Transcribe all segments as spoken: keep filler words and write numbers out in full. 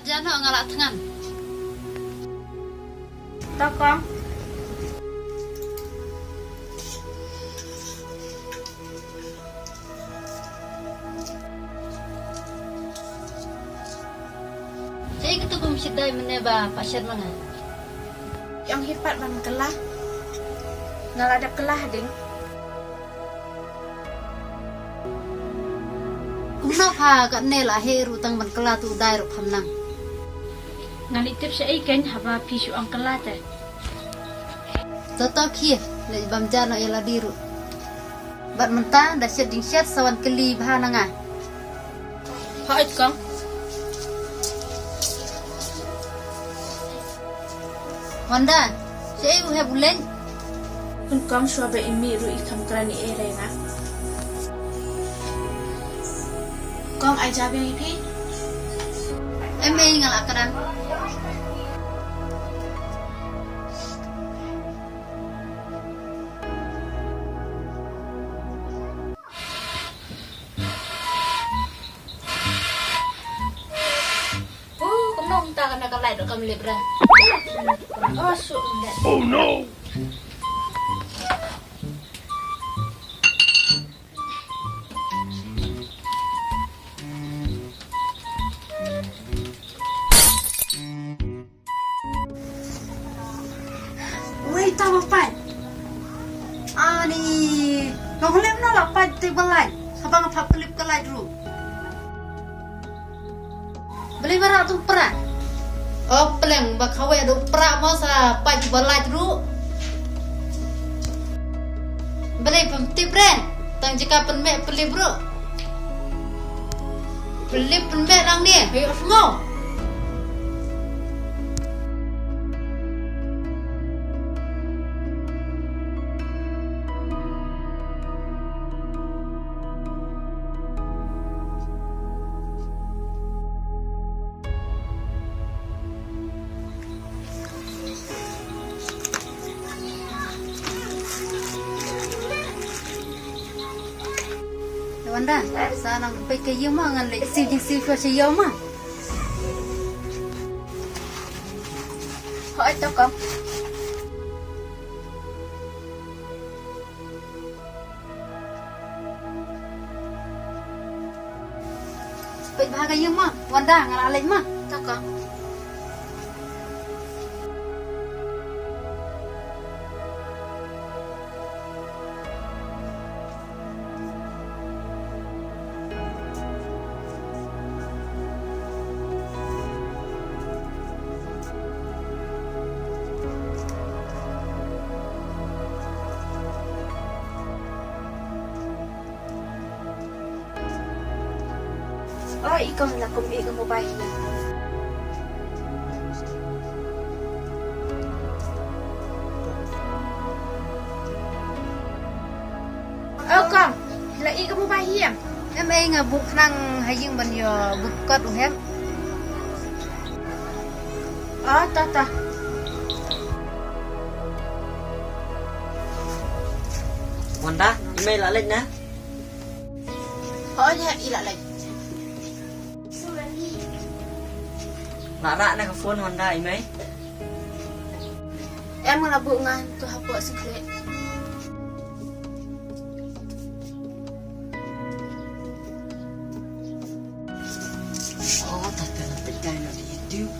Jano nga la thngan. To kong. Jai katu kum shidai mene ba pashat mana. Yang hipat ban kelah. Nga la dep kelah ding. Kumno pha katne la heh ruh tang ban kylla tu dei ruh pham nang. Ngan ïa tip shaei kein haba phi shu ong kylla te. Toto khie leh bam ja noh ïa lade ruh. Bad mynta da shet jingshet sa wan kylli bha na nga. Hooid kong. Wanda, shaei u hep u leit? Hun kong shuwa ba i mih ruh i kham kren ei ei re na. Kong ai ja biang ïa phi. Em ei nga la kren. Oh, kumno mynta ka na ka light ruh kam lip ra. Oh, su. Oh no. Wei, ta ba pait. Ani, long lem na la pait table light. Haba nga phah pynlip ka light ruh. Balei ba rah tu pra? Oh, pleng ba khawei du pra mo sa pait table light ruh. Balei pynlip ren? Tang jaka pynmeh pynlip ruh. Pynlip pynmeh nangne, hei, of mo. Wanda, sa nang peit ka ïing ma, ngan leit siew jingsiew shuwa sha ïew ma. Hooid to kong. Peit bha ka ïing ma, Wanda, nga la leit ma. To kong. Oh, i kong la kum i ka mobile hi. Oh, kong, la i ka mobile hi em? Em ei nga buh khnang ha ïing ban ïoh buh kot u hem. Oh, ta ta. Wanda, i mei la leit na? Hooid, i la leit. La rah na ka phone Wanda i mei? Em nga la buh ngan tu hapoh sngewkhleh. Oh, ta ka la peit kai na di YouTube.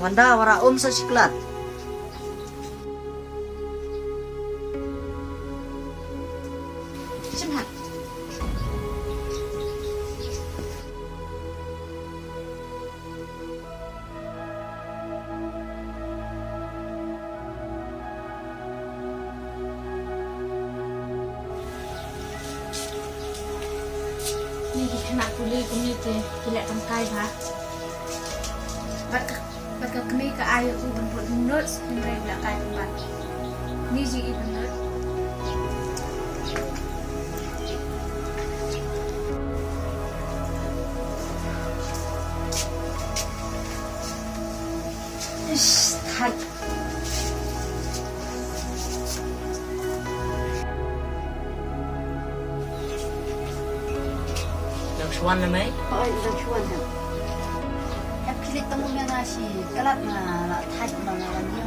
Wanda, wara um sa shiklat. Shim ha. Nga pule kumne te ki leh tang kai bha. Bad ka, bad ka kmie ka ai u ban bud notes, hynrei u leh kai pynban. Ni ji i ban note. Ish, thait. Dang shuwa na mei? Oi, dang shuwa na. Hep khlieh tang u mia nga shi, kalat na la thait na la wan ïa.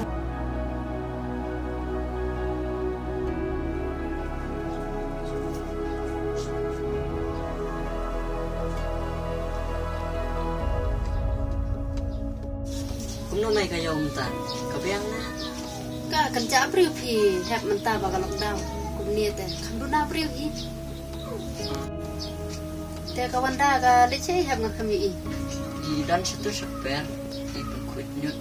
Kumno mei ka ïoh mynta? Ka biang na? Ka kynjah briew phi hep mynta ba ka lockdown. Kumne te kham duna briew hi. Te ka Wanda ka leit shaei hep nga kham ïohi. I don shatu shaper. I pynkhuid ñiut.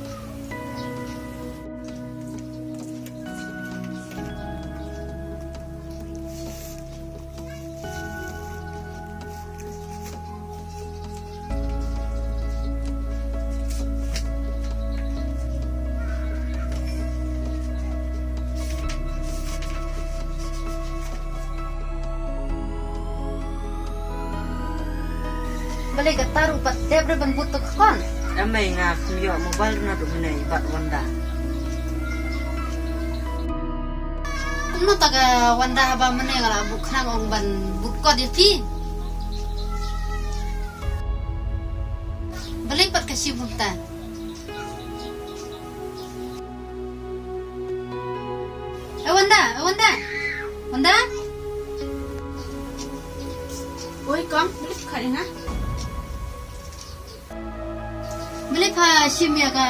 Balei kata ruh pat dep re ban bud to ka kon? Em mei, nga kham ïoh mobile ruh naduh mynne bad Wanda. Kumno ta ka Wanda haba mynne nga la buh khnang ong ban bud kot ïa phi? Balei pat ka shim kumta? Eh, Wanda, eh, Wanda. Wanda? Oi, kong, balei pha khot ïa nga? Balei pha shim ïa ka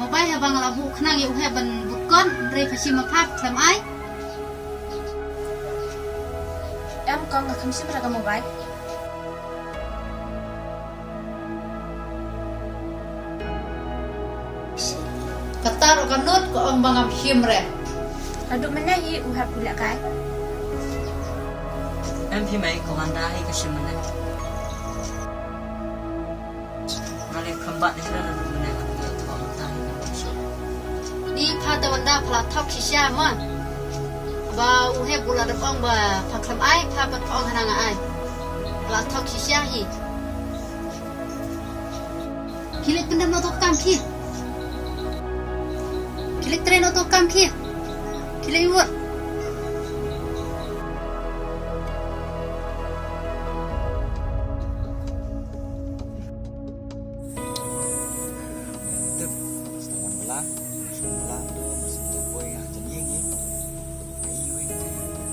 mobile haba nga la buh khnang ïa u heh ban bud kot, hynrei pha shim ma pha khlem ai? Em kong, nga khlem shim re ka mobile. Kata ruh ka note ka ong ba ngam shim re. Naduh mynne hi u hap u lehkai. Em phi mei, ka Wanda hi ka shim mynne. Nga leh khambat ni shuwa naduh mynne, nga leh thok mynta hi ka shim. Ni pha te Wanda pha la thok shisha ma. Ba u heh u la dep ong ba pha khlem ai, pha pat pha ong hana nga ai. Pha la thok shisha hi. Khie leit pyndem noh to ka kam khie. Khie leit trei noh to ka kam khie. Khie leit wot. Tep, selamat malam. Selamat malam tu, masih tep boy ah, janji ni. Ai wei,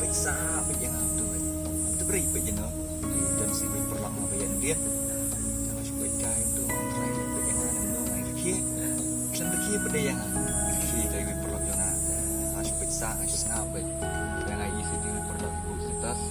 peit sa, peit ïa nga tu wei. Te brei peit ïa nga. Ai, don sa wei paralok nga ba ïa ndien. Te nga shu peit kai tu, nga trai peit ïa nga, nang nang ai rkhie. Khlem rkhie pat de ïa nga. Rkhie kai wei paralok ïa nga. Nga shu peit sa, nga shu sngap wei. Ïa nga i sa wei paralok ibu status.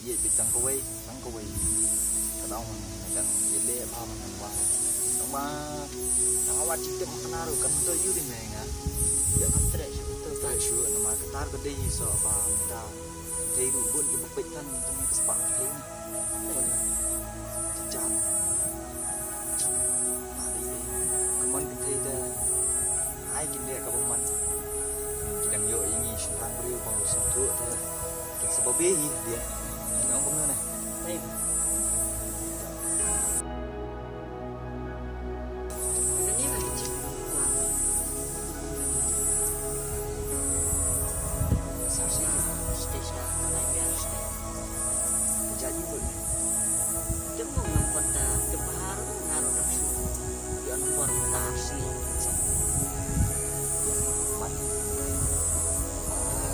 Ïeit beit tang kawei, tang kawei. Ka dang dang ïaleh bha ban nang wai. Tang ba tang wad jingtip ma kane ruh kan myntoi ïa u dei me nga. Ïa kan treh shuh, kan treh shuh namar kata ka dei soh ba mynta. Dei ruh bun kiba peit tang tang ka spah ka thei. Jajah. Ka mon ka thei da. Ai kin dei kaba mon. Ki dang ïoh ïa ngi shynrang briew ba u sngewthuh te. Kin sa babe hi hadien. Ngi ong kumno ne? Hei. Sa sha, stage na, nine years.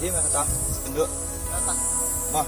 Di ma kata. Tunduk. Ma.